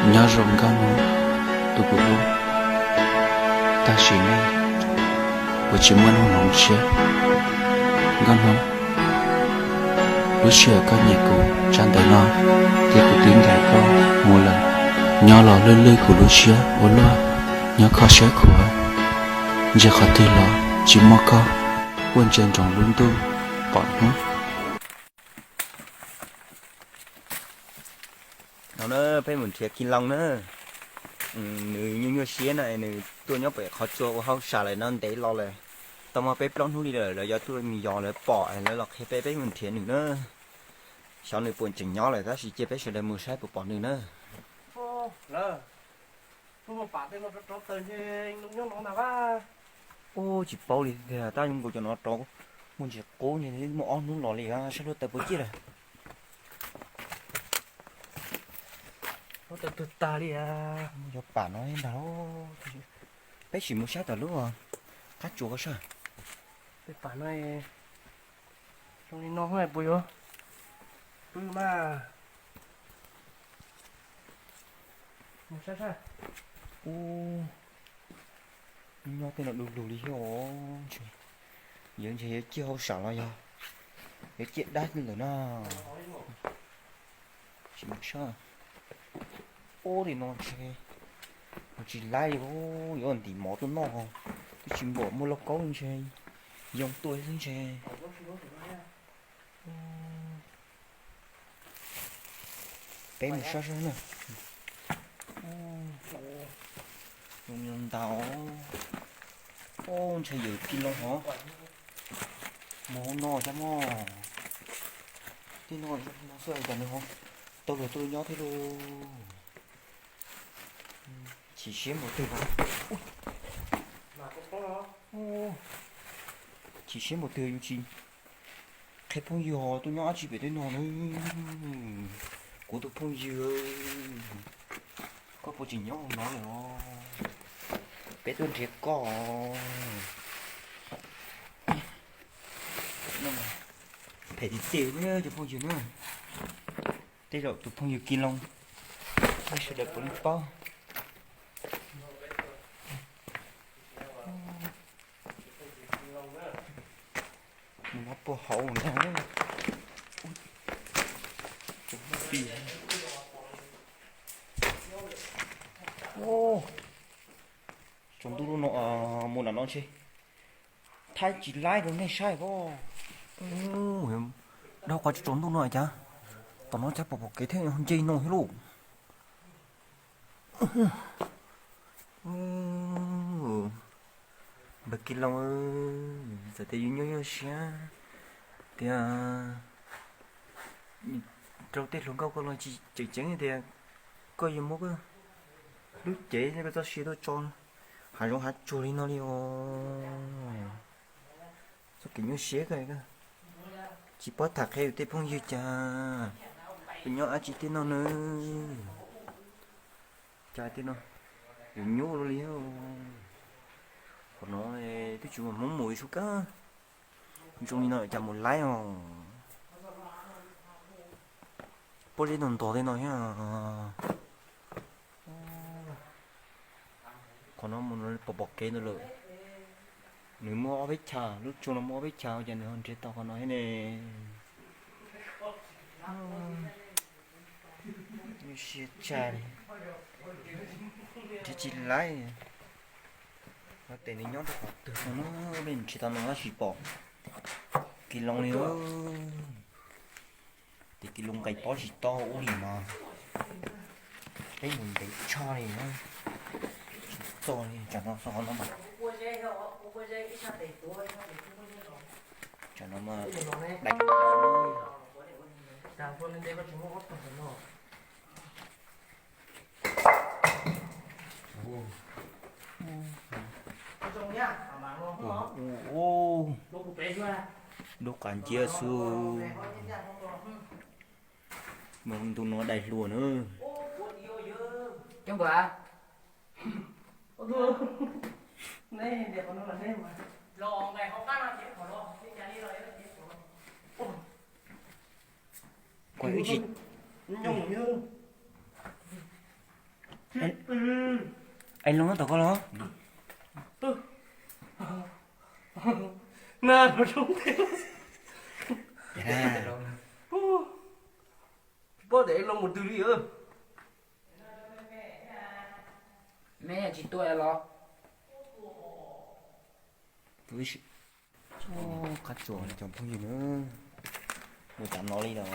Nyob zoo Nkauj Hnub, tus kuv hlub, tam sim no kuv tsis muaj hnub hloov siab. Nkauj Hnub, lub sij hawm koj nyiam kuv tsam ntawm no, ces kuv twb ncaim koj mus lawm. Nyob los lwj lwj kuv lub siab ua luaj, nyob kho siab khuav, ntsia qhov twg los tsis muaj koj, quaj ntsia nroos lub ntuj pom hnub. No na, peb mus nrhiav Kiv Loo na. Nws nyuaj nyuaj siab na, nws tuaj nyob pem qhov tsua ua hauj sam lawm no ntev los lawm. Tau muaj peb plaub hnub li lawm, lawv yuav tuaj mus yos lawv pom lawv los qhia peb, peb mus nrhiav nws na. Xyov nws puas tseem nyob lawm, tab sis cia peb sawv daws mus saib puas pom nws na. Ub, tsis paub li tiag, tab zoo nkaus cov no rau muaj ntsis qub, muaj ob hnub los li, saib lub taw puas ciaj lawm. Lub taw twg tag li, muaj cov pam no ntag. Peb sim mus saib tom lub qab tsuas ko saib. Peb pam no zoo li no puas yuav pw mas. Mus saib saib. Ub, nyob tej no du lug li thiab os. Ntshe yuav, ntshe yuav ciaj hauj sam los yog yuav ciaj dab lawm na. Tsis mus saib. Ub, li no ntshe mus tsis laib li, yuav ntim mov tuaj noj, twb tsis npaum muaj lauj kaub ntshe yoo tuaj xwb ntshe. Peb mus saib saib na. Zoo li ntawd. Ub, ntshe yawm Kiv Loo hov mus hauv no thiab mog. Tej no xwb cas nws ho tau luag tuaj nyob thiab lauj. Chim siab npaum twg, chim siab npaum twg yus tsis qhia phooj ywg tuaj nyob dab tsi pem tej no na. Kuv tus phooj ywg, koj puas tseem nyob hauv no lawm os? Peb tuaj nrhiav koj. Phem tiag tiag cov phooj ywg na. Tej zaum tus phooj ywg Kiv Loo, nej sawv daws puav leej paub. Nws nyob puag hauv ntag. Tsoom ntuj lub no, mus nram no ntshe thaij tsis laib rau nej saib os. Dhau qhov tsis tsaus ntuj no cas tom no cas pom pom kev thiab nce no thiab lauj. Npawg Kiv Loo, txawm tias yus nyuaj nyuaj siab tias rau tej hluas nkauj koj los tsis tseem ceeb tias koj yuav muab koj lub cev thiab koj txoj sia tuaj tso hav zoov hav tsuag li no li os. Txoj kev nyuaj siab koj, tsis paub tham qhia yus tej phooj ywg cas, nyob dab tsi tej no na. Cas tej no yus nyuaj luaj li. Qhov no twb tsis muaj hmoob mus li sub kab. Zoo li no cas mus laib os. Pob zeb ntog ntog tej no thiab. Qhov no mus pom pom kev ntawd lawm. Nws muaj ob peb chav, lub tsua no muaj ob peb chav ua cas nws ho nrhiav tau qhov no thiab ne. Siab tshaj li, nrhiav tsis laib. Tes nws nyob rau qhov twg no, peb nrhiav tau no tab sis pom Kiv Loo li. Tes Kiv Loo nqis pob tsis tau ub li mas peb mus ntev tshaj li na. Tsis txog li, tsam no xo no mas, tsam no mas dai. Ub, ub, ub, dub qas nciab xwb. Mas ntu no dai hluas na. Kuv wb tsis, Ev loo nyob tom koj los? Tsis paub tias ev loo mus twg li. Neb tsis tuaj los? Qab tsuas cov phooj ywg na, mus tam no li los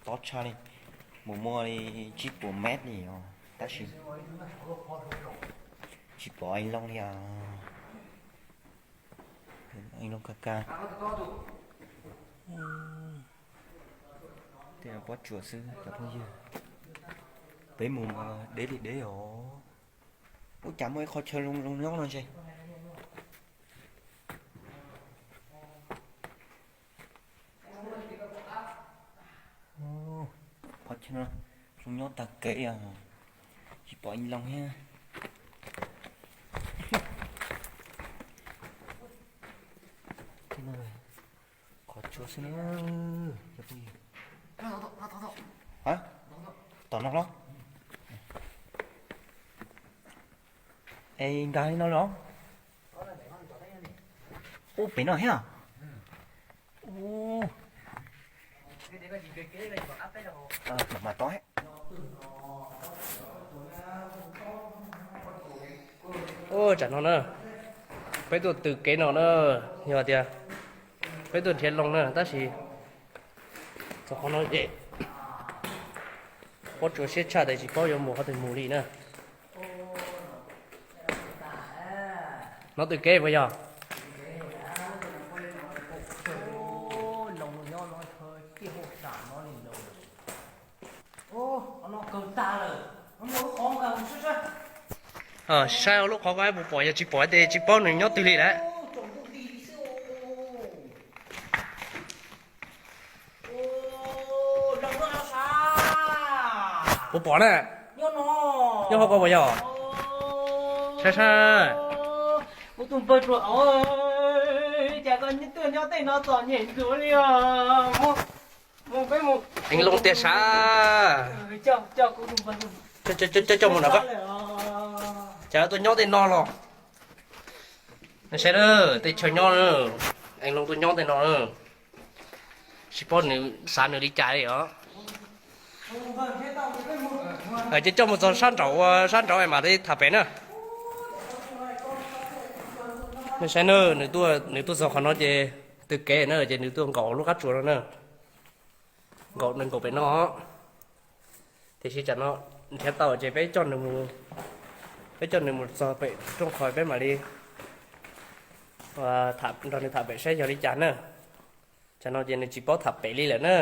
tob tshaj li, mus muaj li tsib puas mev li os, tab sis tsis pom ev loo li os. Ev loo kag kag. Tej pob tsuas xwb cov phooj ywg. Peb mus mas deb li deb os. Ub, cas muaj ib qho chaw zoo zoo nyob no ntshe. Qhov chaw no zoo nyob tag kev os, tsis pom ev loo thiab. Qhov tsua xwb na. Tom no los? Es nkag li no los? Ub, pem no thiab. Ub, mas tod. Ub, tsam no na, peb tuaj tw kev no na, yog tias peb tuaj nrhiav loo na, tab sis txog qhov no ces pob tsuas siab tshaj tias tsis paub yuav mus qhov twg mus li na. No tw kev puas yog? Saib lub qhov ko puas pom, yog tsis pom ces tsis paub nws nyob twg li lawm. Puas pom na? Nyob hauv ko puas yog? Saib saib. Ev loo tiag sav. Coj mus na, cas tuaj nyob tej no los? Nej saib na, tej chaw nyob na, ev loo tuaj nyob tej no na. Tsis paub nws xav nws li cas li os. Ces coj mus txog sab nraud, sab nraud es mam li tham pem na. Nej saib na, nws tuaj txog qhov no ces tw kev na, ces nws tuaj nkaum lub qab tsuas no na. Nkaum, nws nkaum pem no. Tiam sis tsam no nrhiav tau ces peb coj nws mus, peb coj nws mus txog pem rooj qhov peb mam li nrog nws tham pem saib yog li cas na. Tsam no ces nws tsis paub tham pem li lawm na.